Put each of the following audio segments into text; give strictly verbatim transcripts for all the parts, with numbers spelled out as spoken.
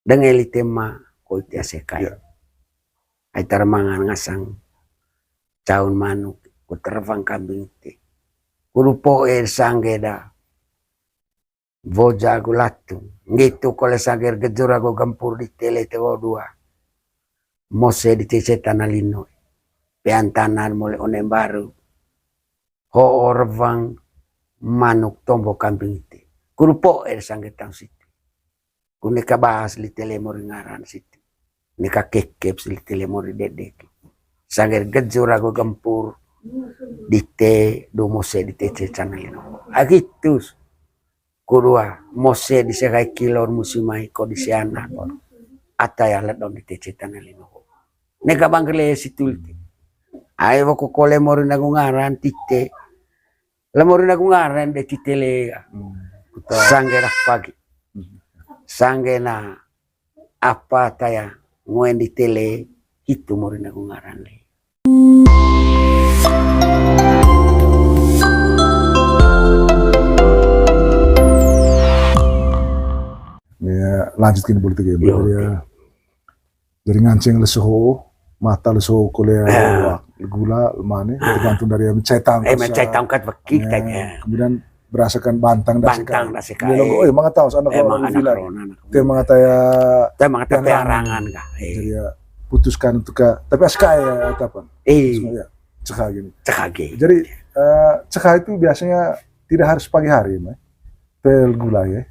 Denge lite ma ko ite aseka. Ai tara mangan ngasang caun manuk, ko tara revang kambing ite. Kudu po'e sangge da. Woja agu latung. Nggitu kole sangge gejur agu gempur di tele te wo dua. Mose di cece tana lino. Pean tana mole one mbaru. Ho'o revang manuk tombo kambing ite. Kudu po'e sangge taung situ. Ku neka bahas lite le mori ngaran situ. Neka kekep si lite le mori dedek. Sangge gejur agu gempur. Dite du mose dite cece tana lino. Agitus. Kudua, mose di sekai kilor musi mai ko di seana ko. Ata ya ledon di tece tana lino. Neka bangkele situ lite. Ai woko kole mori nagu ngaran tite. Le mori nagu ngaran de tite le. Sangge dah pagi. Sangge na apa taya ngoen di tele hitu mori nagu ngaran le. Ya, lanjut kini politik ya. Jadi ya, jadi nganceng leso ho, mata leso ho kole ya, gula, lemane, tergantung dari yang mencetang. Eh, mencetang kat beki tanya. Kemudian berasakan bantang dasika. Bantang dasika. Dia logo, eh, manga tahu sana ko anak bilang. Te manga taya. Te manga taya arangan kah. Jadi ya putuskan untuk ka, tapi aska ya atapan. Eh. Cekha gini. Cekha gini. Jadi eh, cekha itu biasanya tidak harus pagi hari, Mai. Tel gula ya.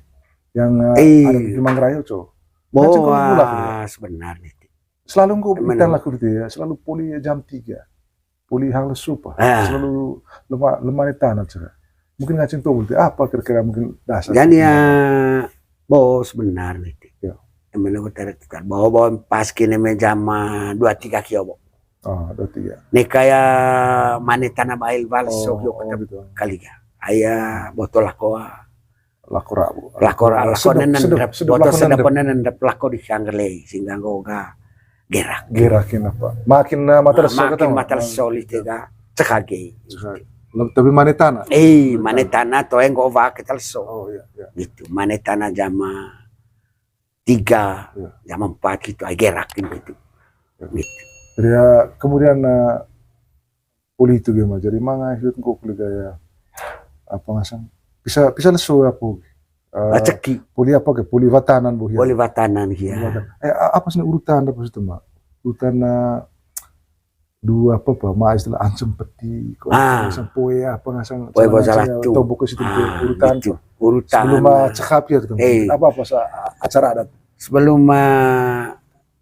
Yang eh, ada di Manggarai, co. Boa, sebenarnya. Selalu engko itan laku di ya, selalu poli jam tiga. Poli hang lesu pa. Selalu lemah lemah ni tanah cara. Mungkin ngacin tuh apa kira-kira mungkin dasar. Dan ya bos benar nih. Ya. Emang aku tarik tukar. Bawa bawa pas kini me jam dua tiga kio bo. Ah, dua tiga. Nih kayak mane tanah bail bal so kio gitu. Kali ya. Ayah botol aku. Lako rabu. Lako ra-, lako sedep, nendep, sedep, sedep, botol lako sedep nendep. Nendep lako di sanggelei, sehingga nggo ga gerak. Gerakin apa? Makin, eh, mata leso makin kata mata leso lite ga cekage. Cekage. Tapi mane tanah. Eh, mane tanah to yang nggo wa kita leso. Oh, iya, iya. Gitu. Mane tanah jama tiga, iya, jama empat gitu, ai gerakin gitu. Iya. Gitu. Jadi ya, kemudian, eh, poli itu gimana? Jadi manga hiut engko poli gaya apa ngasang? Bisa, bisa lesu apa? Eh, rezeki. Poli apa ke? Poli watanan bo hia. Poli watanan hia. Poli watanan. Eh, a-, apa sih urutan apa sih itu, Mak? Urutan, eh, dua apa, apa? Ma istilah ancem peti, kok ngasang poe apa ngasang poe bojalatu. Tombok ke situ urutan. Gitu. Urutan. Sebelum, eh, cekap ya gitu. Eh. Apa, apa sa-, acara adat? Sebelum, eh,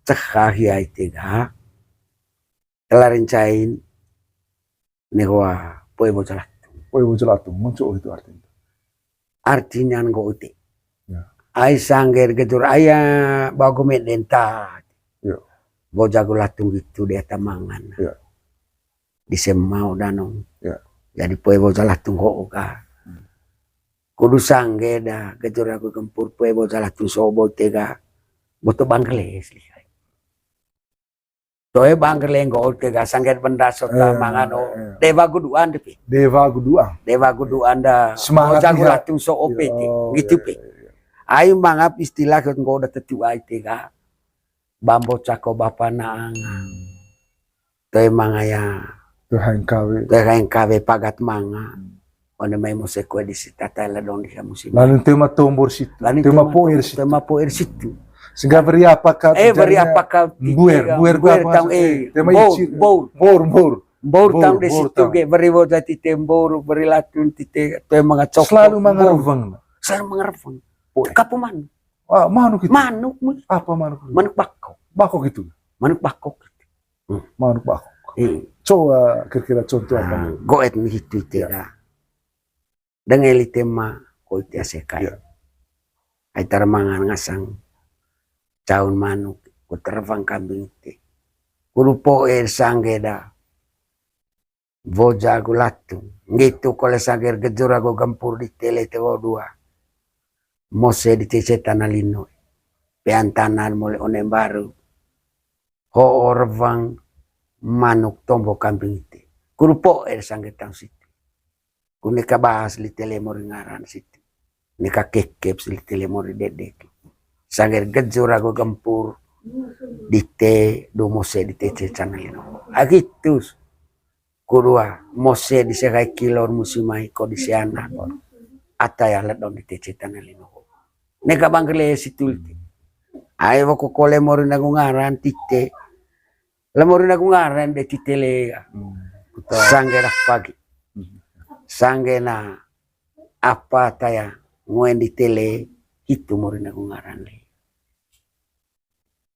cekap ya itu ga. Kelarin cain, nego wa poe bojalatu. Poe bojalatu, muncul itu artinya. Artinya nggo ute. Ya. Ai sangger gejur aya bago me denta. Ya. Bojago latung gitu dia tamangan. Ya. Di semau danong. Ya. Jadi poe bojalatu nggo oga. Hmm. Kudu sangge da gejur agu gempur poe bojalatu sobo tega. Boto bangkeles lihai. Toe bangger lenggo, tega sangger benda sota mangan, oh. Dewa guduan depi. Dewa guduan. Dewa guduan da. Semangat. Moja gula tu so ope te. Gitu pe. Ayu mangap istilah nggo da tetu ai tega. Bambo cako bapa naang. Toe mangaya. Toe haeng kawe. Toe haeng kawe pagat manga. One mai mose kue di sita tai ladong di kamu sini. Lalu tema tombor situ. Lalu tema poer situ. Tema poer situ. Sehingga beri apa kau? Eh, beri apa kau? Buer, buer, buer apa tau, eh, tema bour, icir. Bour. Bour, bour. Bour tau di situ ge, beri bour jati tem bour, beri latun tite, tema ngacok. Selalu mangareveng. Selalu mangareveng. Kapu manuk. Ah, manuk itu. Manuk. Apa manuk itu? Manuk bako. Bako gitu. Manuk bako. Hmm. Manuk bakok. Hmm. Coba kira-kira contoh apa? Nah, goet nih itu tega. Denge lite ma ko ite asekai. Ya. Ai tara mangan ngasang caun manuk, ko tara revang kambing ite. Kudu poe sangge da. Woja agu latung. Nggitu kole sangge gejur agu gempur di tele te wo dua. Mose di cece tana lino. Pean tana mole one mbaru. Ho'o revang manuk tombo kambing ite. Kudu poe sangge taung situ. Ku neka bahas lite le mori ngaran situ. Neka kekep si lite le mori dedek. Sangger gejur agu gempur dite, du mose dite cecana lino. Agitus. Kudua, mose di sekai kilor musi mai ko di seana ko. Ata ya ledon dite cecana lino. Neka bangkele situ lite. Ai woko kole mori nagu ngaran tite. Lemori nagu ngaran de titele. Sangge dah pagi. Sangge na apa taya ngoen ditele hitu mori nagu ngaran le.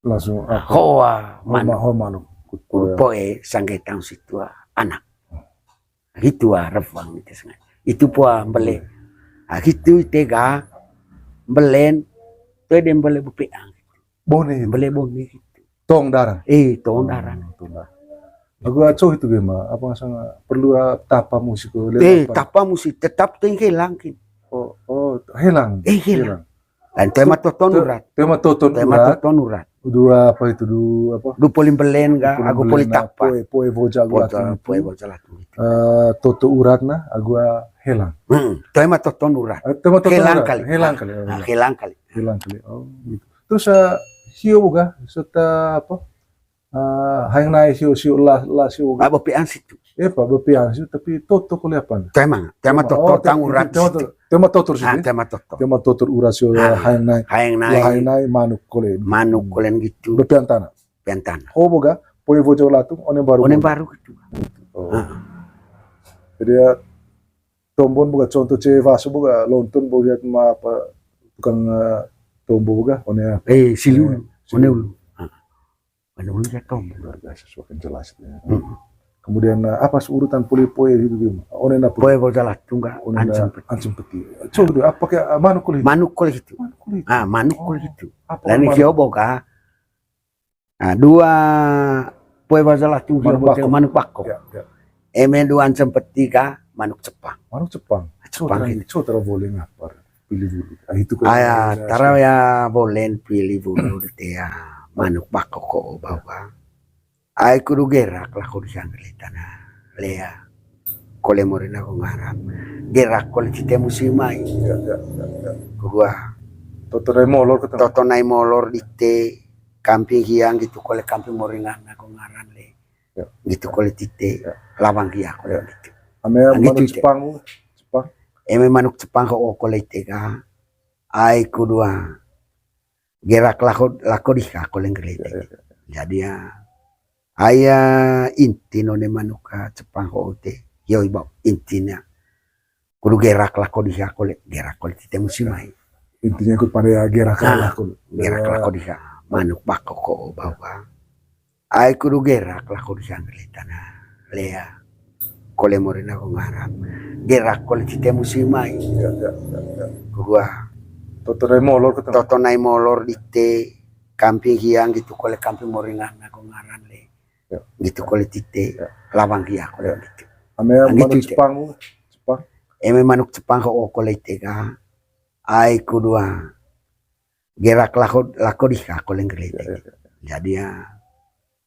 Langsung apa? Hoa man. Hoa malu. Kurpoe sangge taung situa anak. Hitua revang itu sengaja. Itu pua mbele. Ah, hitu itega mbelen. Toe de mbele bepeang. Bone. Mbele bone hitu. Tong daran. Eh, tong daran. Tong daran. Lagu aco itu gema, apa ngasang perlu ah, tapa musik ko, eh, tapa musik tetap ting helang kin. Oh, oh, helang. Eh, helang. Dan tema toton urat. Tema toton urat. Tema toton urat. Dua apa itu, dua apa? Dua poli mbelen ga, agu poli tapa. Poe, poe boja agu latung itu. Poe boja latung itu. Eh, toto urat na, agu helang. Hmm, tema toton urat. Eh, tema toton urat. Helang kali. Helang kali. Ah, helang kali. Helang kali. Oh, gitu. Terus eh, sio boga, serta apa? Ah, hayang nai sio, sio la, la sio. Ah, bepeang situ. Eh, pa bepeang situ, tapi toto kole apa? Tema, tema toto tang urat. Tema toto situ. Tema toto. Tema toto urat sio hayang nai. Hayang nai. Hayang nai manuk kole. Manuk kole gitu. Bepeang tana. Bepeang tana. Oh, boga, poe boja latung, one mbaru. One mbaru gitu. Oh. Jadi ya, tombon boga, contoh ce vaso boga, lontong boga, ma apa, tukang eh, tombo boga, one apa? Eh, sili ulu. One ulu. Menurut ya, Tom. Luar biasa, semakin jelas ya. Kemudian eh, apa urutan poli poe gitu gitu? One na poe boja latung ga, ancem peti. Ancem peti. Coba dulu, apa kayak eh, manuk kole itu? Manuk kole itu. Manuk kole itu. Ah, manuk kole itu. Apa? Dan manuk? Kio boga. Nah, dua poe boja latung kio boga manuk bako. Ya, ya. Eme dua ancem peti ga manuk Jepang. Manuk Jepang. Jepang. Coba boleh ngapar. Pili bulu. Ah, itu kan. Aya, tara ya bolen pili bulu dite ya. Manuk bako ko bau ga. Ai kudu gerak lah ko di sanggelit tana. Lea. Kole mori na ko ngarap. Gerak kole tite musi mai. Ya, ya, ya, ya. Kedua. Toto nai molor ketemu. Toto nai molor dite. Kamping hiang gitu kole kamping mori na ko ngaran le. Ya. Gitu kole tite. Ya. Lawang hiang kole gitu. Ame manuk Jepang, Jepang. Eme manuk Jepang ko kole tega. Ai kudu gerak lako lako diha kole nggele. Ya, ya, ya. Jadi ya, aya inti none manuk Jepang ko te. Yo iba intina. Kudu gerak lako diha kole, gerak kole tite musi mai. Intinya ikut pada ya gerak lako. Gerak lako diha. Manuk bako ko bau ga. Ai kudu gerak lako di sanggelit tana. Lea. Kole mori na ko ngarap. Gerak kole tite musi mai. Ya, ya, ya, ya. Kedua. Toto nai molor ketemu. Toto nai molor dite. Kamping hiang gitu kole kamping mori na ko ngaran le. Ya. Gitu kole tite. Ya. Lawang hiang kole gitu. Ame manuk Jepang, Jepang. Eme manuk Jepang ko kole tega. Ai kudu gerak lako lako diha kole nggele. Ya, ya, ya. Jadi ya,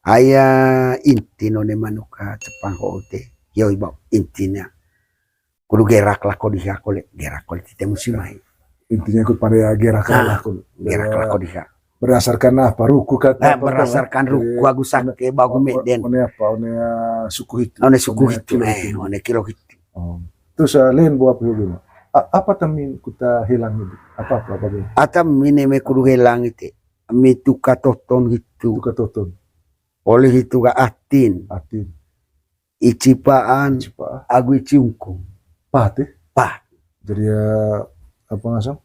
aya inti none manuk Jepang ko te. Yo iba intina. Kudu gerak lako diha kole, gerak kole tite musi mai. Intinya ikut pada ya gerak lako. Gerak lako diha. Berdasarkan apa? Ruku kata apa? Berdasarkan ruku agu sake bagu meden. One apa? One eh, suku itu. One suku itu, eh, one kilo itu. Oh. Terus eh, lain buah apa gimana? Apa tamin kuta hilang itu? Apa apa apa? Atamin eme kudu hilang itu. Ami tuka toton gitu. Tuka toton. Oleh itu ga atin. Atin. Ici paan. Ici paan. Agu ici ungkung. Pa te? Pa. Jadi ya apa ngasang?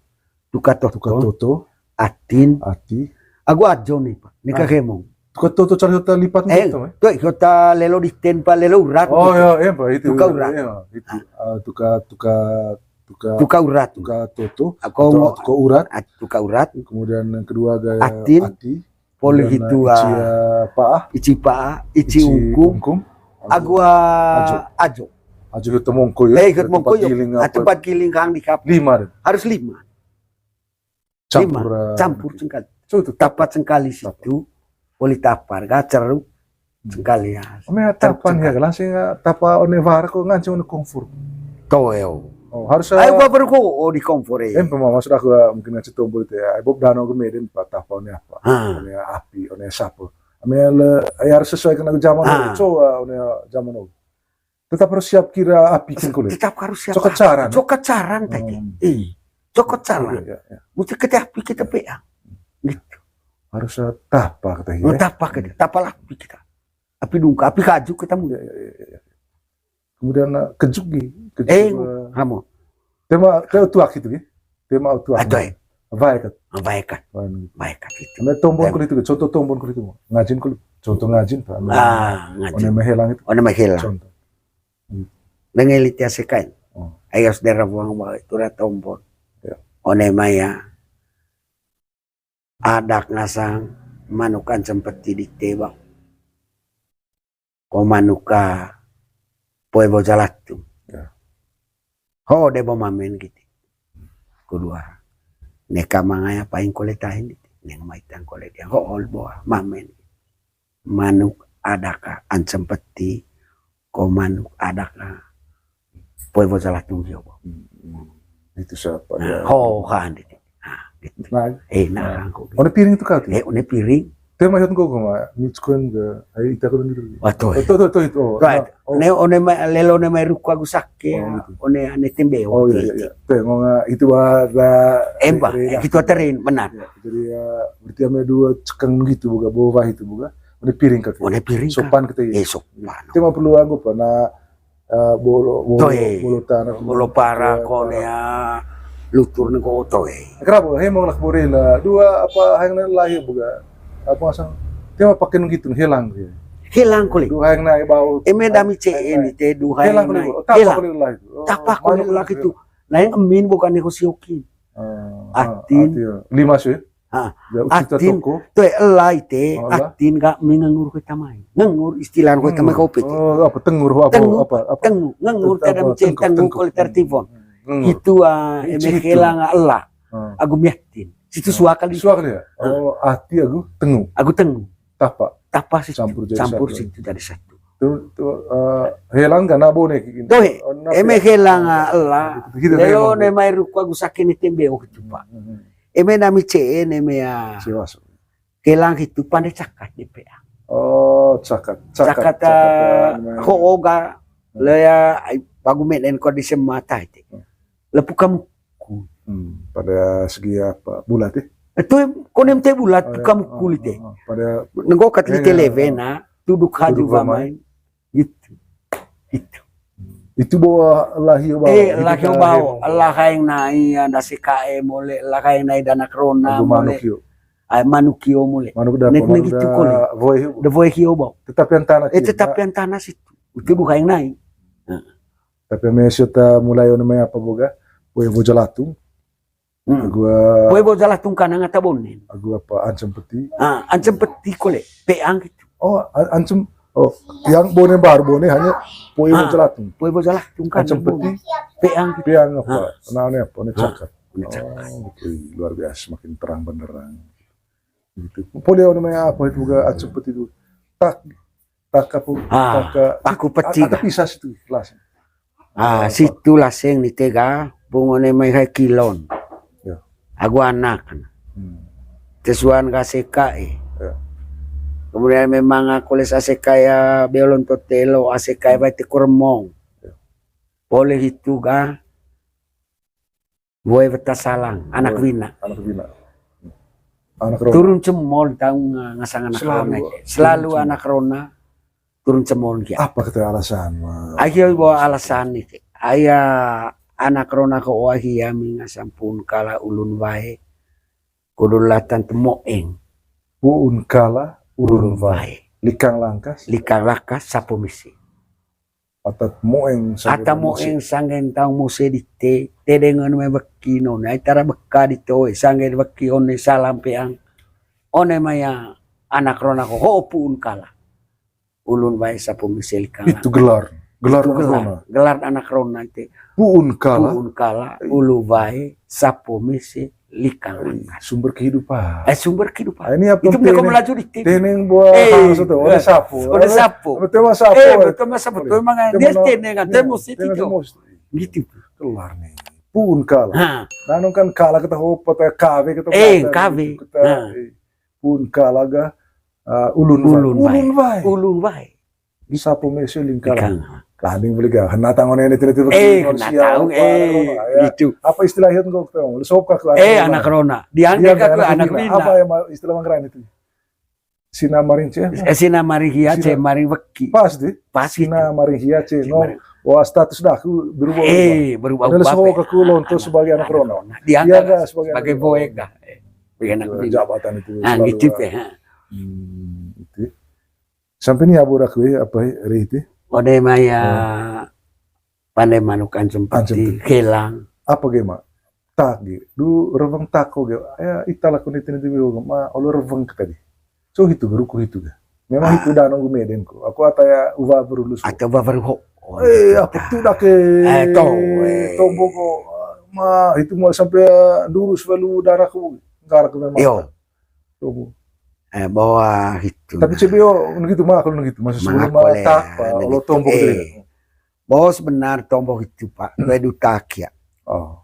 Tuka toto. Tuka toto. Atin. Ati. Agu ajo nih, Pak. Nika kemong. Tuka toto cari hota lipat nih, eh? Tuh, hota lelo diten pa lelo urat. Oh ya, ya, Pak, itu. Tuka urat. Ya, itu. Ah, tuka tuka tuka tuka urat. Tuka toto. Aku mau tuka urat. Ah, tuka urat. Kemudian yang kedua gaya atin. Ati. Poli hitu ah. Ici paa, ici ungkung. Agu ah, ajo. Ajo hitu mongko ya. Eh, hitu mongko ya. Tempat giling hang di kap. Lima deh. Harus lima. Campur, eh, campur sengkali. Tapa sengkali situ, poli tapa ga ceru sengkali ya. Ome tapa ya, langsung tapa one war ko ngancung one kungfur. Toel. Oh, harus, ai, eh, baru ko, oh, di kompor, eh. Em, pema-, maksud aku, eh, mungkin ngaci tombol itu ya. Ai, Bob Dano ke meden, Pak, tapa one apa? Ah. One api, one sapu. Ame le, ai, harus sesuaikan lagu zaman, ah, dulu. Coba, one zaman dulu. Tetap harus siap kira api kan kulit. Tetap harus siap. Cokot api. Caran. Cokot caran tadi. Hmm. Eh, cokot caran. Iya, iya, iya. Mesti kita api kita pe, ah. Gitu. Harus, eh, tapa kita, ya. Tapa kita, tapa api kita. Api dungka, api kaju kita mu. Iya, iya, iya, iya. Kemudian, eh, kejuk gi, kejuk, eh, eh, kamu. Tema, tema utuak itu gi. Tema utuak. Atau, eh. Baik kan? Baik kan. Baik kan itu. Ame tombon kulit itu, contoh tombon kulit itu. Ngajin kulit, contoh ngajin, Pak. Ame, ah, ngajin. One mai helang itu. One mai helang. Contoh. Hmm. Dengan liti asikain. Oh. Ayos dera buang bawa itu ra tombon. Ya. One mai ya. Adak ngasang manuk ancam peti di tebang. Ko manuk ka poe boja latung. Ya. Ho de bo mamen gitu. Kedua. Neka mangaya paing kole tahin gitu. Neng maitang kole dia. Ho ol boa mamen. Manuk adak ka ancam peti. Ko manuk adak ka poe boja latung dia bo. Hmm, hmm. Itu siapa, nah, ya? Ho kan gitu. Nah, gitu. Nah, eh, nah, nah, kangku. One piring itu kau tuh? Eh, one piring. Tema yot kau ma, mitskon ke, ai, ita kau gitu. Wah, tuh. Oh, tuh, tuh, tuh, itu. Oh, tuh, nah, oh. Ne, one mai, lelo one mai ruko agu sake, oh, ya, gitu. One ane tembe, oh, iya, iya, iya. Tuh, ngomong, ah, itu ada, eh, mbak, eh, gitu, terin, benar. Ya, jadi, ya, berarti ame dua cekang gitu, boga, bawa itu, boga. One piring kaki. One piring. Sopan kita ya. Eh, sopan. Tema perlu anggap, nah, eh, bolo, bolo, toe. Bolo tanah, bolo para, ya, kone para. Ya, lutur ne ko toe. Kenapa? Hei, mau lak bore lah. Dua apa, hayang na lahir boga. Apa asal? Tema pakai gitu, helang gitu. Helang kole. Dua hayang na bau. Eme dami ce ini te dua hayang na. Helang kole. Oh, tapa kole lah itu. Oh, tapa kole lah itu. Lain emin bukan neko siokin. Ah, atin. Ah, atin. Lima sih. Ha, ya, ucita atin, toko. Toe ela ite, oh, ela. Atin ka mengangur ko ita mai. Ngangur istilah ko ita mai. Ngangur. Kopi. Oh, apa, tengur, apa, tengu, apa, apa? Tengu, ngangur, apa, tada mencen, tengkuk, tengu, tengkuk. Kole tartibon. Ngangur. Itu, ah, eme helang ela. Ah. Agu miatin. Situ, ah, suaka li. Suaka dia? Ah. Oh, ati agu tengu. Agu tengu. Tapa. Tapa situ, campur jadi satu. Campur situ jadi satu. Tuh, tuh, eh, helang kana bone gitu. Toe, oh, eme helang, ah, ela. Gitu, gitu, lelo helang. Ne mai ruko agu sake ne tembe, oh, gitu, Pak. Hmm, hmm. Eme nami ceen, eme ya. Siwas. Kelang itu pande cakat di pea. Oh, cakat. Cakat, cakat, cakat, eh, ya, namanya. Ho oga, hmm, le ya, ai, pagu menen ko di semata itu. Hmm. Lepu kamu. Hmm, pada segi apa? Bulat, eh? Itu konem te bulat, oh, ya, kamu kulit, eh. Oh, oh, pada nenggo kat di, ya, ya, telewe, oh, na, tuduk haju tuduk bamai. Bamai. Gitu. Gitu. Itu bawa lahir bawa. Eh, lahir bawa. Lah kayak nai ada C K E mole, lah kayak nai dana corona mole. Manuk yo. Ai manuk yo mole. Manuk da, nek, manuk gitu da kole. Boy. Da boy kio bawa. Tetap yang tanah. Eh, tetap yang tanah situ. Itu bukan yang nai. Nah. Tapi ame sio ta mulai one mai apa boga? Poe boja latung. Hmm. Agu, ah, poe boja latung kana ngata bonen. Agu apa, ancam peti? Ah, ancam peti kole, peang gitu. Oh, an-, ancam, oh, yang bone baru bone hanya poe boja latung. Poe boja latung kana. Ancam peti. Peang gitu. Peang apa? Ah. Nah, ini apa? Ini cakat. Ini cakat. Oh, oke. Luar biasa, semakin terang benderang. Gitu. Poli one mai apa itu boga ancam peti itu? Tak Taka pu-, ah, taka, paku peti, ada pisah situ, kelas. Ah, situ laseng ni tega, bung one mai hai kilon. Ya. Agu anak. Hmm. Tesuan ga A C K E. Ya. Kemudian memang aku les A C K E ya, belon to telo A C K E, hmm, bai te kuremong. Ya. Boleh itu ga, Boe Weta Salang, anak wina. Anak wina. Anak rona. Turun cemol taung, eh, ngasang anak rona. Selalu anak rona, turun cemol kia. Apa kata alasan, eh? Ayo bawa alasan ni. Aya anak rona ko wahia minga sampun kala ulun wae. Kudu latan temoeng. Puun kala ulun wae. Likang langkas. Likang langkas sapo misi. Ata moeng sanggen, ata moeng sanggen taung muse dite, te dengan me beki nona, ai tara beka dite oe, sanggen beki one salam peang. One maya anak rona ko, ho puun kala. Ulun wae sapo mese likang. Itu gelar, gelar anak rona. Gelar anak rona ite. Puun kala. Puun kala, ulu wae sapo mese likang langkas. Sumber kehidupan. Eh, sumber kehidupan. Ah, ini apa? Itu punya ko melaju dikit. Teneng buah, eh, hal satu. Oleh sapo. Oleh sapo. Betul mas sapo. Eh, betul mas sapo. Betul mas dia teneng, dia mesti gitu. Gitu. Kelar ni. Pun kala. Ha. Nanu kan kala kita hopa ta kawe kita Eh, kata, kawe. Kita, Ha. eh, pun kala ga, ah, ulun wai. Ulun wai. Ulun wai. Ulun wai. Sapo mese lingkar. Lingkar. Landing beli ga, hena tangon ini, tidak, tidak, Eh, hena tangon, eh, ya. Itu. Apa istilah itu kok, tong? Lu sop ka ke Eh, anak rona. Anak rona. Dia Dia ke anak anak anak bina. Bina. Apa ya ma-, istilah Manggarai itu? Sina maring ce. Eh, sina maring hia ce, Sina. Maring weki. Pas di? Pas Sina itu. Maring hia ce. Sina No. Maring. Wah, status dah aku berubah. Eh, berubah-ubah. Ada sok aku lonto sebagai anak rona. Dia Dia enggak enggak sebagai sebagai anak boy rona. Dah. Eh, sebagai anak bina. Jabatan itu Ah, selalu gitu lah. Ya, ha. Hmm, itu. Sampe ni abu dak we, apa, Riti? Ode maya Hmm. Pande manuk ancem Ancem peti, peti. Kelang. Apa ge, Ma? Tak ge. Du reweng tak ko ge. Ya, ita laku niti niti biu ge. Ma, olo reweng ke tadi. So hitu ge, ruku hitu ge. Memang Ah. Hitu danong gu meden ko. Aku ata ya uwa berulus ko. Ata uwa beru ho. Oh, Eh, gitu apa dah. Tu dak ke? Eh, to, eh. Tombo ko. Ma, hitu mau sampe durus welu darah ko. Garak memang. Yo. Tuh. Eh, bawa gitu. Tapi nah. Cebio gitu mah kalau gitu masih sebelum mata apa lo tombo gitu. Eh. Bos benar tombo gitu, Pak. Gue dutak ya. Oh.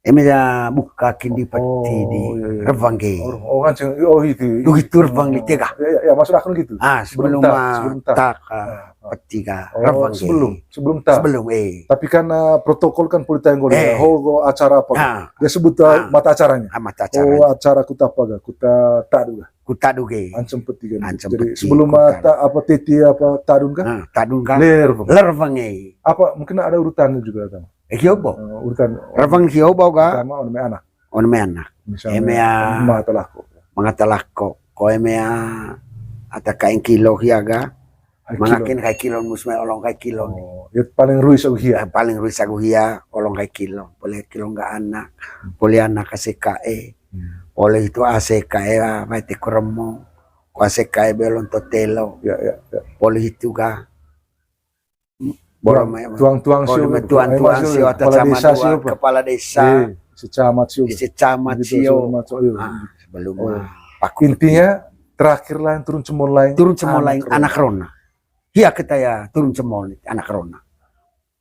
Eme ya buka kindi peti di iya, iya. Revang ge. Oh, oh, kan ceng, oh itu. Duh itu revang di tega. Ya, ya, ya, maksud aku gitu. Ah, sebelum tak, sebelum tak. Tak, ah, peti ka. Oh, revang ge. Sebelum, sebelum tak. Sebelum, eh. Tapi kan, eh, protokol kan polita yang gol ya. Eh. Ho go acara apa? Ah. Dia sebut, eh, mata acaranya. Ah, mata acaranya. Oh, acara kuta apa ga? Kuta tadu ga? Kuta duge. Ancem peti kan. Ancem peti. Jadi sebelum mata apa teti apa tadun kah? Ah, tadun kah? Lerveng. Lerveng, eh. Apa mungkin ada urutannya juga kan? Eh, hio bo. Eh, urutan. Lerveng hio bo ga? Pertama, on me anak. On me anak. Misalnya, eme ya. Mata lako. Mangata lako. Ko eme ya. Ata kain kilo hia ga. Hai kilo. Mangakin kai kilon, mus mai olong kai kilon. Oh, ya paling ruis agu hia. Ya, paling ruis agu hia, olong kai kilon. Poli kilon ga anak, poli anak A C K E. Hmm. Poli itu A C K E, ah, mai te kuremo. Ko A C K E belon to telo. Ya, ya, ya. Poli itu ga. Tuang, tuang, tuang sio, tuang, tuang sio, kepala desa sio, kepala desa. Eh, secamat sio. Secamat sio. Ah, sebelum, ah, paku. Intinya, terakhir lain, turun cemol lain. Turun cemol lain, anak rona. Hia kita ya, turun cemol ni, anak rona.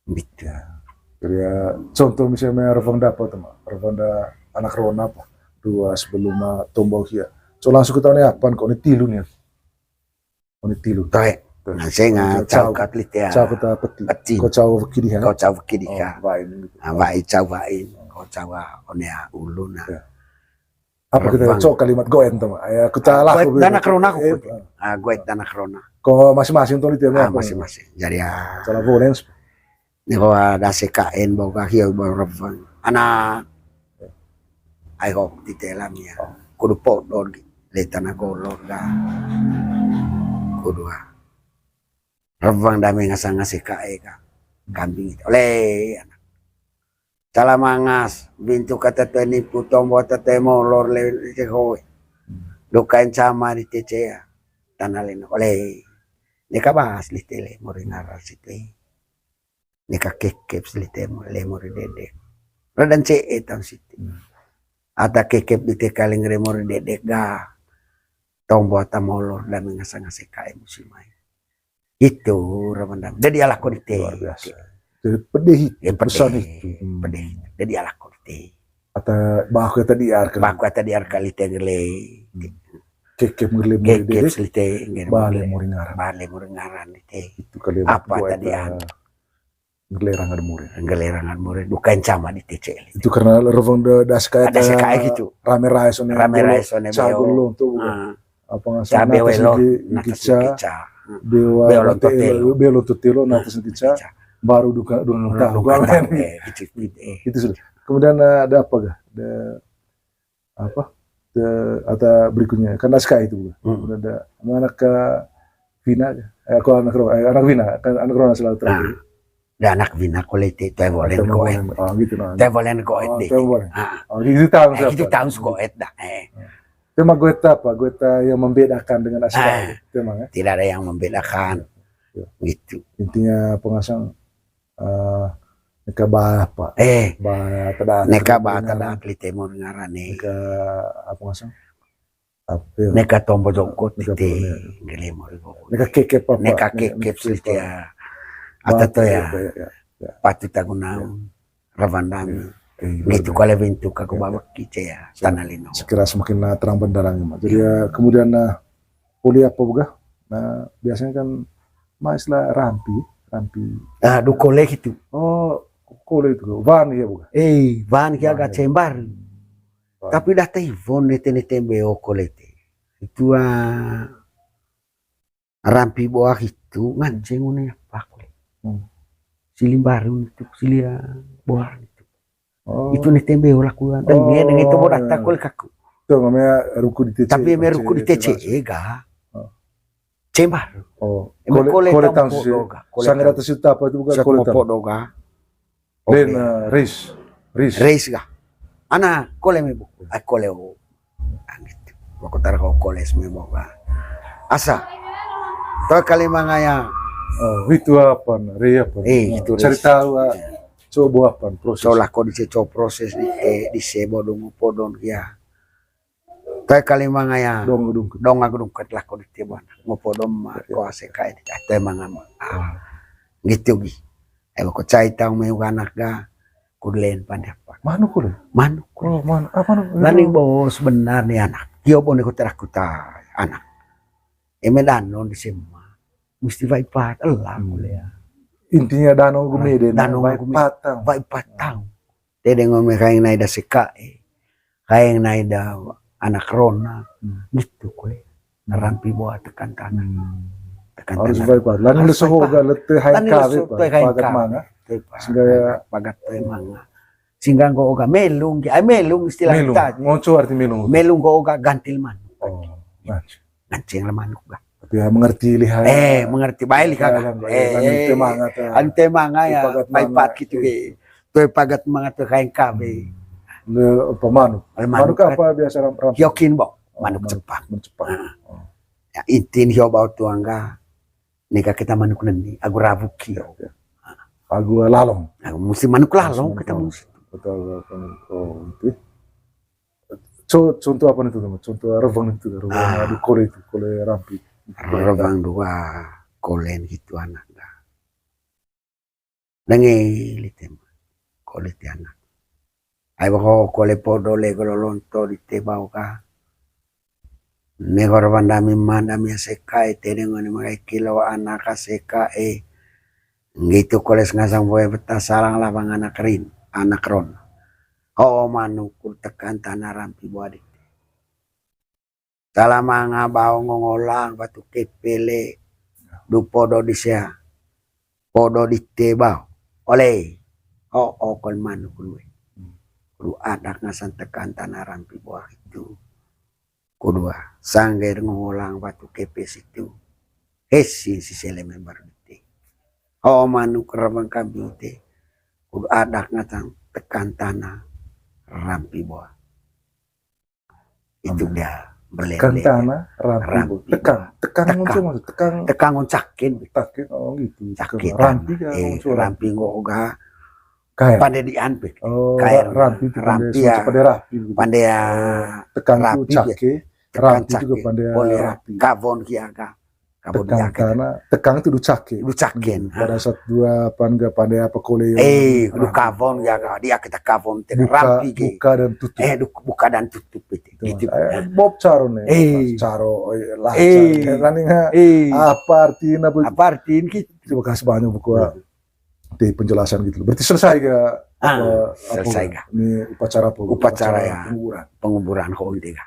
Gitu. Ya. Jadi ya, contoh misalnya, revang da apa tuh, Ma? Revang da anak rona apa? Dua sebelum, ah, tombol hia. So langsung kita ni apa, kok ni tilu ni. Oni tilu. Toe. Nah, senga cau kat lite ya. Cau kat peti. Peti. Ko cau weki diha. Ko cau weki diha. Oh, wain gitu. Ah, wain, cau wain. Ko cau, ah, one, ah, ulu, nah. Ya. Apa kita cok kalimat goen tuh, Ma? Ya, aku tak laku. Goet dana kerona aku. Ah, goet dana kerona. Ko masing-masing tuh lite ya, apa? Masing-masing. Jadi ya. Salah boleh. Ni ko ada A C K N bo ga hio bo revang. Anak. Ai ko titelan ya. Kudu podor gi. Le tana golor ga. Kudu, ah. Revang dame ngasang A C K E ga. Kambing itu. Ole anak. Cala mangas, bintu kata teni putombo tete molor le hoe. Dukain sama di tecea. Tana leno. Ole. Neka bahas li tele moringarar situ. Neka kekep si lite mo, le mori dedek. Radan ce'e taun siti. Hmm. Ata kekep di te kaling re mori dedek ga. Tombo ata molor dame ngasang A C K E musim ai. Itu raban dame. Jadi alako di te. Luar biasa. Jadi pedih itu, ya, pedih, pesan itu. Hmm. Pedih itu. Jadi alako di te. Ata baku ata diar kali. Baku ata diar kali te ngele. Hmm. Kekep ngele mori dedek. Kekep si lite ngele. Bale mori ngaran. Bale mori ngaran di te. Itu kali apa ata diar. Nggelerang ad murid. Nggelerang ad murid, dukain cama di teceli. Itu karena reveng de, das kayak, das kayak gitu. Rame rais one. Rame rais one cago beo. Lo tuh. Ah. Apa nggak salah, cabe natas welo, niki, natas niki ca, niki ca. Bewa, beo lonto telo. Beo lonto telo, natas niki ca. Niki ca. Baru duka, duka tahu. Duka tahu, eh, gitu, gitu, eh. Itu sudah. Kemudian, eh, ada apa gak? Ada apa, ke, atau berikutnya kan naskah itu bukan. Hmm. Udah ada anak ke Vina, eh, aku anak Ro-, eh, anak Vina kan, anak Rona selalu terakhir. Nah, ada anak Vina, kalau itu, itu boleh goet. Oh, gitu, nah. Itu boleh goet deh. Ah. Oh, gitu, tahu. Eh, siapa? Itu tahu goet dah, eh. Tema goet apa? Goet yang membedakan dengan naskah. Ah, itu emang, ya? Tidak ada yang membedakan. Ya. Gitu. Intinya pengasang eh, neka ba apa? Eh, ba tadaat, neka ba tadaat lite mori ngarane. Neka apa ngasang? Apa ya? Neka tombo jongkot lite, ngele mori gogo. Neka kekep apa? Neka kekep lite ya. Ata to ya. Patut agu naung. Rawan dami. Iya. Gitu kali bentuk aku babak kice ya, tanah lino. Sekira semakin, nah, terang benderang ya, Mak. Jadi ya, kemudian, nah, kuliah apa boga? Nah, biasanya kan, Mak, istilah rampi, rampi. Ah, du kole gitu. Oh, kole itu. Wan ya boga? Eh, wan ya, gak cembar. Tapi dah tei wan nete-nete mbeo kole te. Itu, ah, rampi boa hitu nganceng une apa kole. Hmm. Sili mbaru itu, sili, ah, boa itu. Oh. Itu nete mbeo laku, ah, denge, denge itu boa datang kole kaku. Itu namanya ruku di T C. Tapi eme ruku di T C, ega. Oh. Cembar. Oh. Eme kole, kole tahu sih. Sanggar atas itu apa itu boga kole tahu? Podo ga. Len, eh, reis. Reis. Reis ga. Ana, kole me buku. Ai, kole o. Angit. Wako tara ko kole me boga. Asa. Toe kali mangaya. Oh, itu apa? Rei apa? Eh, itu reis. Cerita, ah, coba apa proses? Sola ko di se, co proses di, eh, di se bodong podon ya. Toe kali mangaya. Dong gedung. Dong gedung kat lako di te bana. Ngopo dom ma ko ase kai di toe manga ma. Ah. Gitu gi. Ego ko cai tau me uga anak ga. Kulen pande apa. Manuk kulen? Manuk kulen. Oh, manuk. Ah, manuk. Nani bos benar nih anak. Kio bone ko terakuta anak. Eme danon di sema. Mesti wai pat elang kuliah. Intinya danon gumi de, danon gumi. Wai patang. Wai patang. Te dengon me kaeng nai da sekae. Kaeng nai da anak rona. Hmm. Gitu kole. Rampi boa tekan tanah. Hmm. Tekan tanah. Harus baik, Pak. Lani leso hoga lete haeng kawe, Pak. Pagat manga. Sehingga ya pagat toe manga. Sehingga nggo oga melung, ai melung istilah kita. Melung. Ngoco arti melung. Melung nggo oga gantil manuk. Oh, ngaco. Nganceng lah manuk ga. Tapi ya mengerti liha. Eh, mengerti bae liha ga. Eh, ante manga ya. Ante manga ya. Pagat manga. Pai pat gitu ge. Toe pagat manga toe kaeng kawe. Hmm. Le, apa manuk? Manuk apa biasa ram-, ram-? Hiokin bo. Oh, manuk cepak. Manuk cepak. Heeh. Oh. Ya, intin hio bau tuang ga. Neka kita manuk neni, agu rabu kio. Ya, ya. Agu lalong. Agu musim manuk lalong kita musim. Betul, betul. Oh, itu. Co-, contoh apa itu, teman? Contoh rewang itu, rewang adu kole itu, kole rampi. Rewang dua, kole gitu anak. Denge litem, kole ti anak. Ai bako kole podo le kolo lonto di te bau ka. Negor pandami mandami sekae te dengon makai kilo anak sekae. Ngitu koles ngasang boe beta salang labang anak rin, anak ron. Ho manuk tekan tanah rampi boa di te. Salamanga bao ngongolang batu kepele du podo di sea. Podo di te bao. Ole. Ho, ho kol manuk lue. Lu adak ngasan tekan tanah rampi boa itu. Kudua, sangger ngongolang batu kepe situ. Hesi si sele member di te. Ho manuk rabang kambing te. Kudu adak ngasan tekan tanah rampi boa. Itu dia berlele. Tekan tanah, rampi. Tekang, tekang muncul maksud, tekang. Tekang ngon cakin. Cakin, oh gitu. Cakin. Rampi ya, eh, muncul rampi nggo oga. Kaen. Pande dian pe. Oh, kaen. Rampi itu pande ya. Pande rapi gitu. Pande ya. Tekang itu cake, rampi juga pande rapi. Kawon kia ka. Tekang tanah, tekang itu du cake. Du caken. Pada saat dua pan ga pande apa kole. Eh, du kawon ya ka. Dia kita kawon te rampi ge. Buka dan tutup. Eh, buka dan tutup itu. Gitu. Eh, Bob Caro nih. Eh. Caro, eh, lah. Eh. Caro. Apa artinya? Apa artinya gitu? Terima kasih banyak buku. Di penjelasan gitu. Berarti selesai ga, ah, apa, selesai ga. Ini upacara apa? Upacara ya. Penguburan. Penguburan ho ini ga.